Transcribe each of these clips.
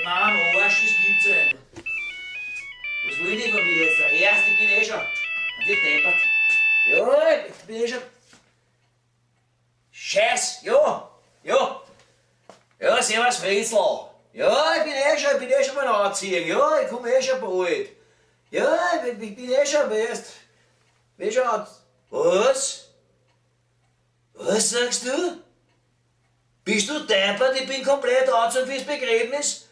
Leck mir am Arsch, das gibt's ja nicht. Was will die von mir jetzt? Erst, ich bin eh schon. Und die deppert. Ja, ich bin eh schon. Scheiß, ja, ja. Ja, servus Fritzl. Ja, ich bin eh schon mal anziehen. Ja, ich komme eh schon bald. Ja, ich bin eh schon, weißt, bin schon an. Was? Was sagst du? Bist du deppert? Ich bin komplett angezogen fürs Begräbnis.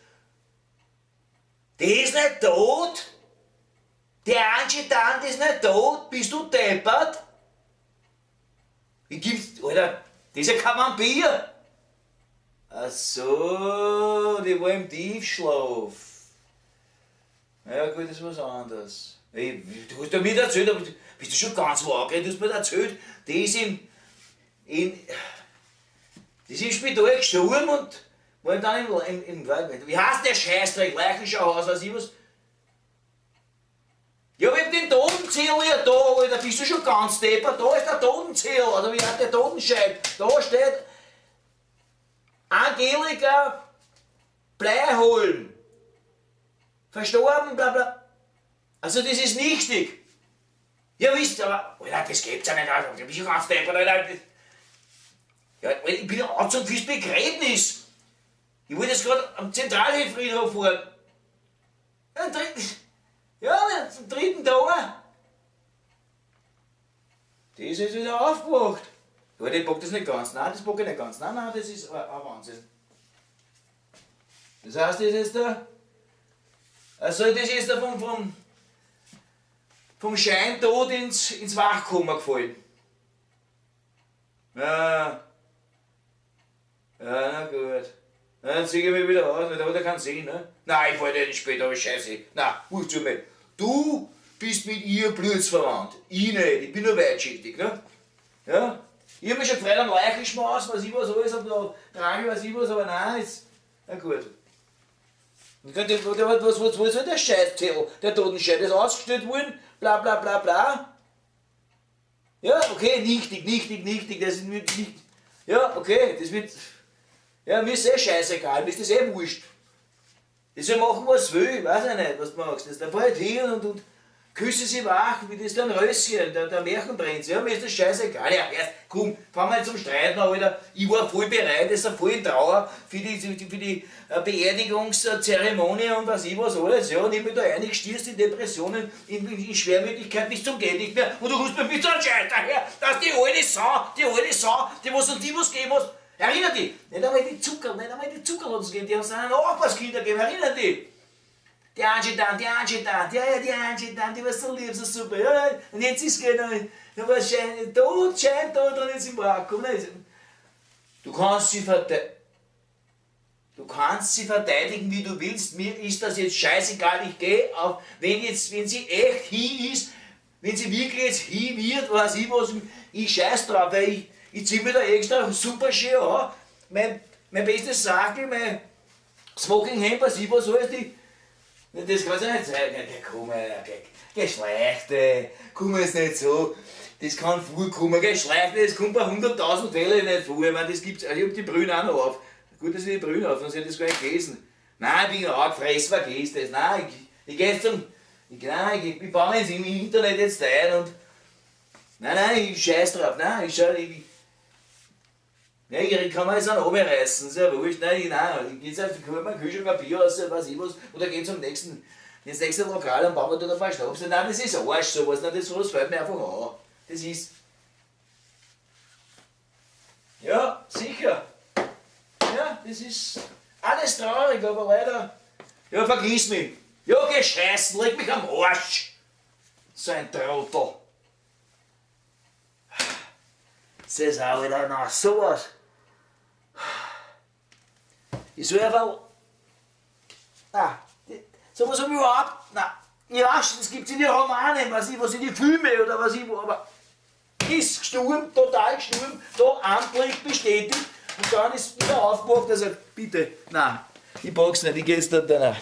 Die ist nicht tot. Der Adjutant ist nicht tot. Bist du deppert? Wie gibt's, Alter, das ist ja kein Vampir. Ach so, die war im Tiefschlaf. Ja gut, das ist was anderes. Ey, du hast ja mir erzählt, aber bist du schon ganz wacker, du hast mir erzählt, die ist die ist im Spital gestorben und war dann im, wie heißt der Scheißdreck, Leichenschauhaus, weiß ich was. Ja, ich hab den Totenzähler ja da, Alter, bist du schon ganz deppert, da ist der Totenzähler, oder wie heißt der Totenschein? Da steht Angelika Bleiholm, verstorben, bla bla. Also das ist nichtig. Ja wisst, aber, Alter, das gibt's ja nicht, Alter, du bist schon ganz deppert, Alter. Ja, Alter, ich bin angezogen fürs Begräbnis. Ich wollte jetzt gerade am Zentralfriedhof fahren. Ja, am dritten, ja, am dritten Tag. Das ist wieder aufgewacht. Ja, ich pack das nicht ganz. Nein, das pack ich nicht ganz. Nein, nein, das ist ein Wahnsinn. Das heißt, das ist jetzt der. Also, das ist der vom Scheintod ins Wachkoma gefallen. Ja. Ja, na gut. Na, dann zieh ich mich wieder aus, weil da hat er keinen Sinn, ne? Nein, ich fahr nicht später, aber scheiße. Nein, wurscht zu mir. Du bist mit ihr blutsverwandt. Ich nicht, ich bin nur weitschichtig, ne? Ja? Ich hab mich schon gefreut am Leichenschmaus, was ich was alles, hab da Trage, was ich was, aber nein, ist. Na gut. Und könnt ihr, was soll der Scheißzettel, der Totenschein, der ist ausgestellt worden, bla bla bla bla. Ja, okay, nichtig, nichtig, nichtig, das ist nicht, nicht. Ja, okay, das wird. Ja, mir ist eh scheißegal, mir ist das eh wurscht. Die soll machen, was sie will, ich weiß ja nicht, was du machst. Das, dann fahr ich hin und küsse sie wach, wie das dann Röschen, der Märchenprinz. Ja, mir ist das scheißegal. Ja, erst, komm, fahren wir jetzt zum Streiten, Alter. Ich war voll bereit, das ist voll in Trauer für die Beerdigungszeremonie und was ich was alles. Ja, und ich bin da reingestürzt in Depressionen, in Schwermütigkeit bis zum geht nicht mehr. Und du rufst mir mit so einem Scheiß daher, dass die alte Sau, die alte Sau, die was und die was geben muss. Erinner dich! Nicht einmal die Zucker, nicht einmal die Zucker hat es gegeben, die haben es einen Nachbarskinder gegeben, erinner dich! Die Adjutant, die Adjutant, ja, ja, die Adjutant, die war so lieb, so super, ja, und jetzt ist es genau, da war Schein, tot, Schein, tot und jetzt im Vakuum. Du kannst sie du kannst sie verteidigen, wie du willst, mir ist das jetzt scheißegal, ich geh auf, wenn jetzt, wenn sie echt hin ist, wenn sie wirklich jetzt hin wird, weiß ich was, ich scheiß drauf, weil ich zieh mir da extra super schön an, mein bestes Sackel, mein Smoking Hemd, was ich was alles, die, das kann's ja nicht sein. Komm, Geschlechte, komm jetzt nicht so, das kann vorkommen, Geschlechte, das kommt bei 100.000 Fällen nicht vor, ich meine, das gibt's, also ich hab die Brühen auch noch auf, gut, dass ich die Brühen auf, sonst hätte ich das gar nicht gelesen. Nein, ich bin angefressen, vergiss das, nein, ich geh jetzt zum, ich, nein, ich baue mich jetzt im Internet jetzt ein und, nein, nein, ich scheiß drauf, nein, ich schau, ich, nein, ich kann mir jetzt auch runterreißen, ist ja wurscht, nein, ich, nein, ich geh jetzt auf, ich hol mir einen Kühlschrank, ein Bier raus, weiß ich was, oder geh zum nächsten, ins nächste Lokal und bauen wir dort ein paar Schnaps. Nein, das ist Arsch, sowas, nein, das, sowas fällt mir einfach an. Das ist. Ja, sicher. Ja, das ist alles traurig, aber leider. Ja, vergiss mich. Ja, geh scheißen, leg mich am Arsch. So ein Trottel. Das ist auch wieder nach sowas. Ich soll einfach. Na, sowas hab ich überhaupt. Na, ja, das gibt's in den Romanen, was ich, was in die Filme oder was ich wo, aber ist gestorben, total gestorben, da amtlich bestätigt und dann ist wieder aufgewacht, also bitte, nein, ich pack's nicht, ich geh jetzt da, nein.